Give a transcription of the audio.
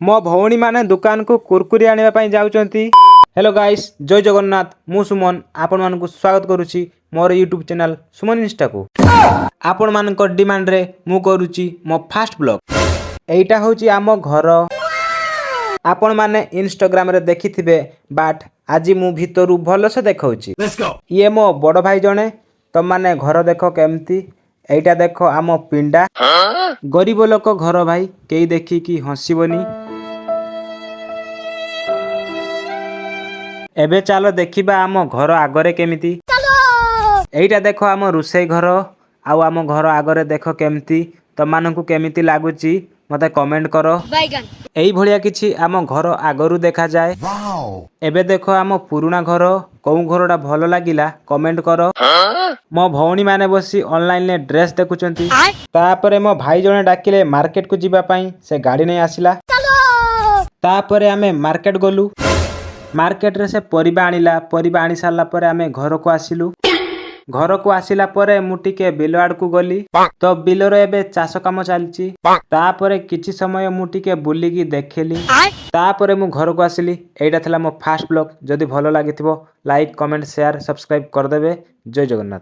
ମୋ ଭଉଣୀମାନେ ଦୋକାନକୁ କୁରକୁରି ଆଣିବା ପାଇଁ ଯାଉଛନ୍ତି। ହ୍ୟାଲୋ ଗାଇସ୍, ଜୟ ଜଗନ୍ନାଥ। ମୁଁ ସୁମନ, ଆପଣମାନଙ୍କୁ ସ୍ୱାଗତ କରୁଛି ମୋର ୟୁଟ୍ୟୁବ୍ ଚ୍ୟାନେଲ୍ ସୁମନ ଇନଷ୍ଟାକୁ। ଆପଣମାନଙ୍କ ଡିମାଣ୍ଡରେ ମୁଁ କରୁଛି ମୋ ଫାଷ୍ଟ ବ୍ଲଗ୍। ଏଇଟା ହେଉଛି ଆମ ଘର। ଆପଣମାନେ ଇନଷ୍ଟାଗ୍ରାମରେ ଦେଖିଥିବେ, ବଟ୍ ଆଜି ମୁଁ ଭିତରୁ ଭଲସେ ଦେଖାଉଛି। ଇଏ ମୋ ବଡ଼ ଭାଇ ଜଣେ। ତମମାନେ ଘର ଦେଖ କେମିତି। ଏଇଟା ଦେଖ ଆମ ପିଣ୍ଡା। ଗରିବ ଲୋକ ଘର ଭାଇ, କେହି ଦେଖିକି ହସିବନି। ଏବେ ଚାଲ ଦେଖିବା ଆମ ଘର ଆଗରେ କେମିତି। ଏଇଟା ଦେଖ ଆମ ରୋଷେଇ ଘର। ଆଉ ଆମ ଘର ଆଗରେ ଦେଖ କେମିତି। ତମମାନଙ୍କୁ କେମିତି ଲାଗୁଛି, ମତେ କମେଣ୍ଟ କର। ବାଇଗଣ। ଏଇଭଳିଆ କିଛି ଆମ ଘର ଆଗରୁ ଦେଖାଯାଏ। ଏବେ ଦେଖ ଆମ ପୁରୁଣା ଘର। କୋଉ ଘରଟା ଭଲ ଲାଗିଲା, କମେଣ୍ଟ କର। ମୋ ଭଉଣୀମାନେ ବସି ଅନଲାଇନରେ ଡ୍ରେସ୍ ଦେଖୁଛନ୍ତି। ତାପରେ ମୋ ଭାଇ ଜଣେ ଡାକିଲେ ମାର୍କେଟକୁ ଯିବା ପାଇଁ। ସେ ଗାଡ଼ି ନେଇ ଆସିଲା। ତାପରେ ଆମେ ମାର୍କେଟ ଗଲୁ। ମାର୍କେଟରେ ସେ ପରିବା ଆଣିଲା। ପରିବା ଆଣି ସାରିଲା ପରେ ଆମେ ଘରକୁ ଆସିଲୁ। ଘରକୁ ଆସିଲା ପରେ ମୁଁ ଟିକେ ବିଲ ଆଡ଼କୁ ଗଲି। ତ ବିଲରେ ଏବେ ଚାଷ କାମ ଚାଲିଛି। ତାପରେ କିଛି ସମୟ ମୁଁ ଟିକେ ବୁଲିକି ଦେଖିଲି। ତାପରେ ମୁଁ ଘରକୁ ଆସିଲି। ଏଇଟା ଥିଲା ମୋ ଫାଷ୍ଟ ବ୍ଲଗ୍। ଯଦି ଭଲ ଲାଗିଥିବ, ଲାଇକ୍, କମେଣ୍ଟ, ସେୟାର, ସବସ୍କ୍ରାଇବ୍ କରିଦେବେ। ଜୟ ଜଗନ୍ନାଥ।